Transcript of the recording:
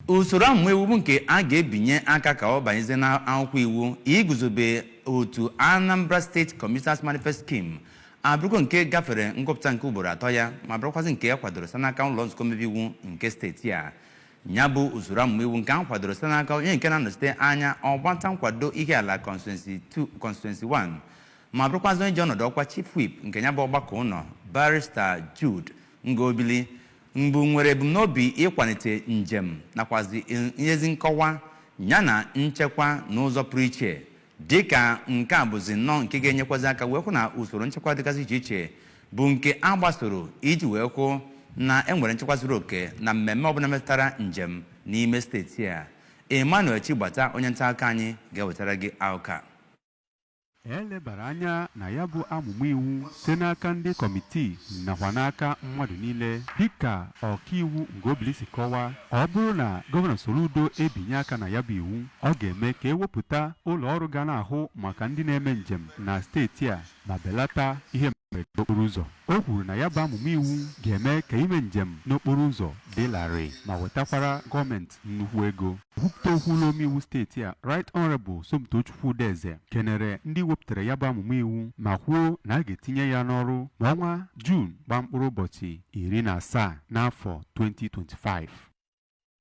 Usoro amụma iwu bụ nke a ga-ebinye aka ka ọ banyezie n'akwụkwọ iwu iguzobe otu Anambra State Commuters Manifest Scheme abụrụgo nke gafere ngụpụta nke ugboro atọ ya, ma bụrụkwazị nke a kwadoro site n'aka ụlọ nzukọ omebe iwu nke steeti a. Ya bụ usoro amụma iwu nke a kwadoro site n'aka onye nke na-anọchite anya ọgbata nkwado Ihiala Constituency 2, Constituency 1, ma bụrụkwazị onye ji ọnọdụ ọkwa Chief Whip nke ya bụ ọgbakọ ụlọ, Barrister Jude Ngobili mbụ, nwere ebumnobi ịkwalite njem nakwazi ezi nkọwa yana nchekwa n'ụzọ pụrụ iche, dịka nke a bụzi nnọọ nke ga-enyekwazi aka wee hụ na usoro nchekwa dịgasị iche iche bụ nke a gbasoro iji wee hụ na e nwere nchekwa zuru oke na mmemme ọbụla metụtara njem n'ime steeti a. Emmanuel Chigbata, onye nta akụkọ anyị, ga-ewetara gị akụkọ a. E lebara anya na ya bụ amụma iwu site n'aka ndị kọmitii nakwa n'aka mmadụ niile. Dịka ọkaiwu Ngobili si kọwaa, ọ bụrụ na Gọvanọ Soludo ebinye aka na ya bụ iwu, ọ ga-eme ka ewepụta ụlọ ọrụ ga na-ahụ maka ndị na-eme njem na steeti a ma belata ihe mberede okporo ụzọ. O kwuru na ya bụ amụma iwu ga-eme ka ime njem n'okporo ụzọ dị larịị ma wetakwara gọọmenti nnukwu ego. Kwupụta okwu ụlọ omeiwu steeti a, Right Honorable Somtochukwu Udeze, kenere ndị wepụtara ya bụ amụma iwu ma kwuo na a ga-etinye ya n'ọrụ n'ọnwa Juun gbaa mkpụrụ ụbọchị 17 n'afọ 2025.